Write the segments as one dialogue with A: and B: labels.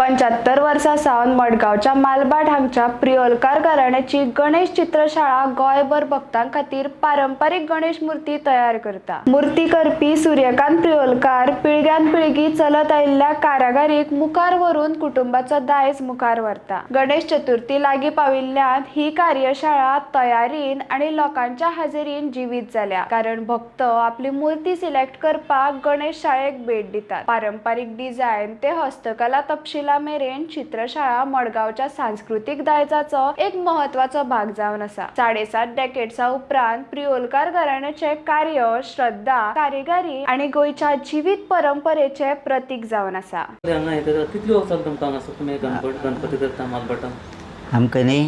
A: 75 वर्सां सावन मडगांवच्या मालभाट हांगच्या प्रियोलकार घराण्याची गणेश चित्रशाळा गोंयभर भक्तां खातीर पारंपारीक गणेश मूर्ती तयार करता. मूर्ती करपी सूर्यकांत प्रियोलकार पिळग्यान पिळगी चलत आयिल्ल्या कारागिरीक मुखार व्हरून कुटुंबाचो दायज मुखार व्हरता. गणेश चतुर्थी लागीं पाविल्ल्यान ही कार्यशाळा तयारीन आनी लोकांच्या हाजेरीन जिवीत जाल्या, कारण भक्त आपली मूर्ती सिलेक्ट करपाक गणेश शाळेक भेट दितात. पारंपारीक डिझायन ते हस्तकला तपशिला मेरेन चित्रशाळा मडगांवच्या सांस्कृतीक दायजाचो एक म्हत्वाचो भाग जावन आसा. 7.5 डेकेड्सा उपरांत प्रियोलकार घराण्याचे कार्य श्रद्धा, कारिगिरी आनी गोंयच्या जिवीत परंपरेचे प्रतीक जावन आसा.
B: हांगा हे करता, कितले वर्सां जाली तुमकां हांगासर तुमी गणपती गणपती करता मालभाटान?
C: आमकां न्ही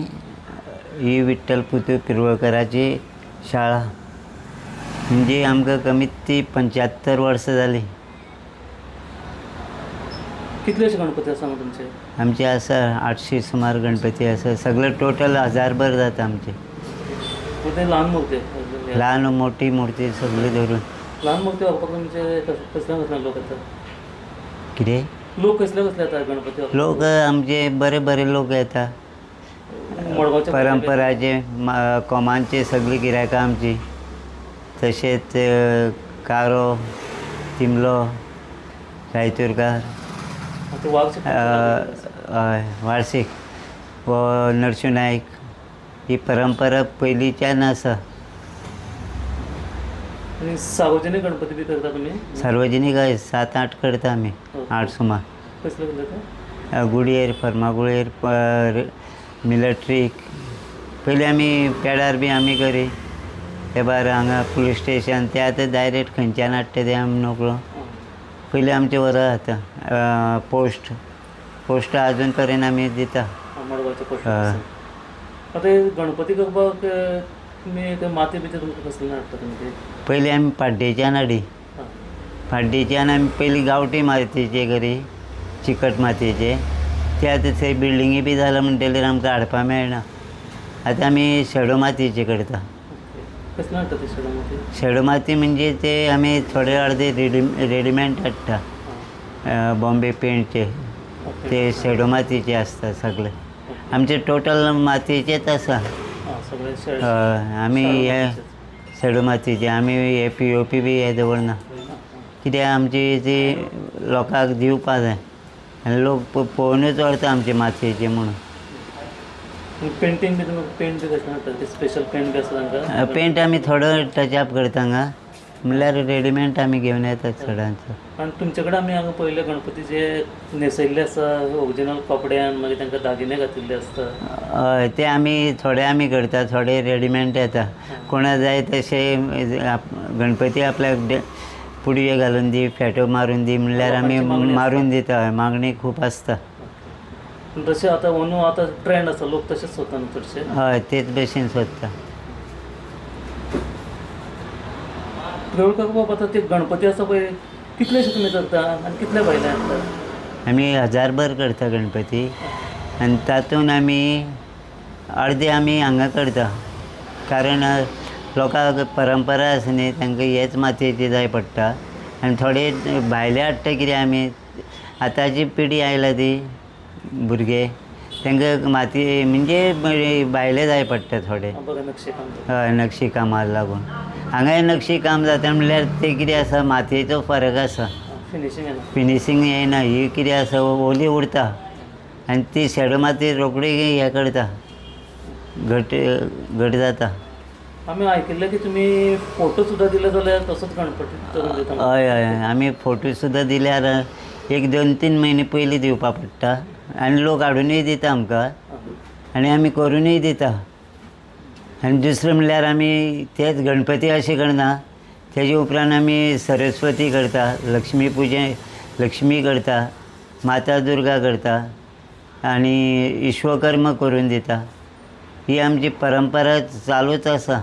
C: ही विठ्ठल पुतू पिरवळकराची शाळा म्हणजे आमकां कमीत ती 75 वर्सां जालीं.
B: कितलेशे गणपती आसा हांगा तुमचे?
C: आमचे आसा 800 सुमार गणपती आसा. सगळे टोटल 1000 भर जाता आमचे.
B: पूण ते ल्हान मूर्ती?
C: ल्हान मोठी मूर्ती सगळी धरून.
B: ल्हान मूर्ती व्हरपाक तुमचे कसले कसले लोक येतात?
C: कितें?
B: लोक कसले कसले येतात गणपती व्हरपाक?
C: लोक आमचे बरे बरे लोक येता.
B: मडगांवचे?
C: परंपराचे, कोमांचे सगळीं गिरायकां आमची. तशेंच कारो, तिमलो, रायतुरकार.
B: ते वाघ.
C: हय, वार्षिक व नरशिंव नायक. ही परंपरा पयलींच्यान आसा.
B: आनी सार्वजनीक गणपती बी करता तुमी?
C: सार्वजनीक हय, 7-8 करता आमी, 8 सुमार.
B: कसले कसले ते?
C: गुडयेर, फर्मागुडयेर, मिलिट्रीक. पयलीं आमी पेडार बी आमी करी. ते भायर हांगा पुलीस स्टेशन, ते आतां डायरेक्ट खंयच्यान हाडटा ते आमी नकळो. पयलीं आमचें वरा जाता. पोस्ट पोस्ट आजून पर्यंत आमी दिता.
B: मडगांवचे पोस्ट.
C: हय.
B: आतां हे गणपती करपाक तुमी ते माती बी तुमकां कसली हाडटा तुमी ती?
C: पयलीं आमी पाड्डेच्यान हाडी. पाड्डेच्यान आमी पयलीं गांवठी मातयेचे करी, चिकट मातयेचे. ते आतां थंय बिल्डिंगी बी जाला म्हणटगीर आमकां हाडपा मेळना. आतां आमी शेडो मातयेचे करता.
B: ओके, कसली हाडटा ती शेडो माती?
C: शेडो माती म्हणजे ते आमी थोडे अर्दे रेडिमेड हाडटा, बॉम्बे पेंटचे. ते शेडो मातयेचे आसता सगळे. आमचे टोटल मातयेचेच आसा.
B: आं, सगळे शेड.
C: हय, आमी
B: शेडो
C: हे
B: मातयेचेच.
C: शेडो मातयेचे. आमी हे पीओपी बी हे दवरना, कित्याक आमची ती लोकांक दिवपा जाय आनी लोक पळोवनूच व्हरता आमचे मातयेचे म्हणून.
B: पेंटींग बी तुमी पेंट बी कसलें हाडटा ते? स्पेशल पेंट बी आसा तांकां?
C: पेंट आमी थोडो टचअप करता हांगा, म्हणल्यार रेडिमेड आमी घेवन येता चडांचो.
B: आनी तुमचे कडेन आमी हांगा पळयले गणपती जे न्हेसयल्ले आसा ओरिजिनल कपड्यान, मागीर तांकां दागिने घातिल्ले आसता.
C: हय, ते आमी थोडे आमी करता, थोडे रेडिमेड येता. कोणा जाय तशे गणपती आपल्याक पुडये घालून दी, फेटो मारून दी म्हणल्यार आमी
B: लोकांची मागणी आसता.
C: मारून दिता. हय, मागणी खूब आसता.
B: पूण तशें आतां अंदू आतां ट्रेंड आसा, लोक तशेंच सोदता न्हू चडशे?
C: हय, तेच भशेन सोदता.
B: प्रियोळकर बाब, आतां ते गणपती आसा पळय, कितलेशे तुमी करता आनी कितले भायले हाडटा?
C: आमी 1000 भर करता गणपती आनी तातूंत आमी अर्दे आमी हांगा करता, कारण लोकांक परंपरा आसा न्ही, तांकां हेच मातयेचे जाय पडटा. आनी थोडे भायले हाडटा, कित्याक आमी आतांची पिढी आयला ती भुरगे, तांकां मातये म्हणजे भायले जाय पडटा थोडे.
B: बरें नक्षी काम करता.
C: हय, नक्षी कामाक लागून. हांगाय नक्षी काम जाता म्हणल्यार ते कितें आसा, मातयेचो फरक आसा.
B: फिनिशींग येना.
C: फिनिशींग येयना. ही कितें आसा, ओली उरता आनी ती शेडो माती रोखडी हें करता, घट घट जाता.
B: आमी आयकिल्लें की तुमी फोटो सुद्दां दिले जाल्यार तसोच गणपती करून दिता म्हणून.
C: हय हय, आमी फोटो सुद्दां दिल्यार एक 2-3 म्हयने पयलीं दिवपा पडटा आनी लोक हाडुनूय दिता आमकां आनी आमी करुनूय दिता. आनी दुसरें म्हणल्यार आमी तेच गणपती अशें करना, तेजे उपरांत आमी सरस्वती करता, लक्ष्मी पुजे लक्ष्मी करता, माता दुर्गा करता आनी विश्वकर्म करून दिता. ही आमची परंपरा चालूच आसा.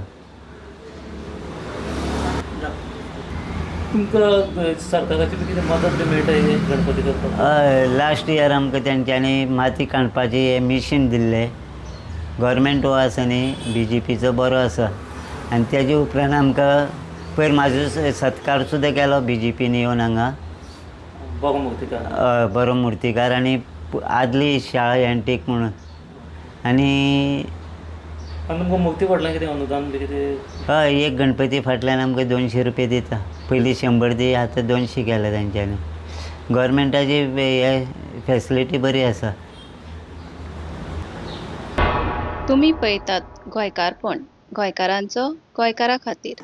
B: तुमकां सरकाराची बी कितें मदत बी मेळटा हे गणपती करपाक?
C: हय, लास्ट इयर आमकां तेंच्यांनी माती कांडपाची हें मिशीन दिल्लें. गोवोरमेंट हो आसा न्ही बीजेपीचो, बरो आसा. आनी तेजे उपरांत आमकां पयर म्हाजो सत्कार सुद्दां केलो बीजेपीन येवन हांगा.
B: बरो मुर्तीकार.
C: हय, बरो मुर्तीकार आनी आदली शाळा एन्टीक म्हणून. आनी
B: आनी तुमकां मुर्ती फाटल्यान कितें अनुदान बी कितें?
C: हय, एक गणपती फाटल्यान आमकां 200 रुपया दिता. पयलीं 100 दी, आतां 200 केले तेंच्यांनी. गोवोरमेंटाची हे फेसिलिटी बरी आसा.
D: तुमी पळयतात गोंयकारपण, गोंयकारांचो गोंयकारा खातीर.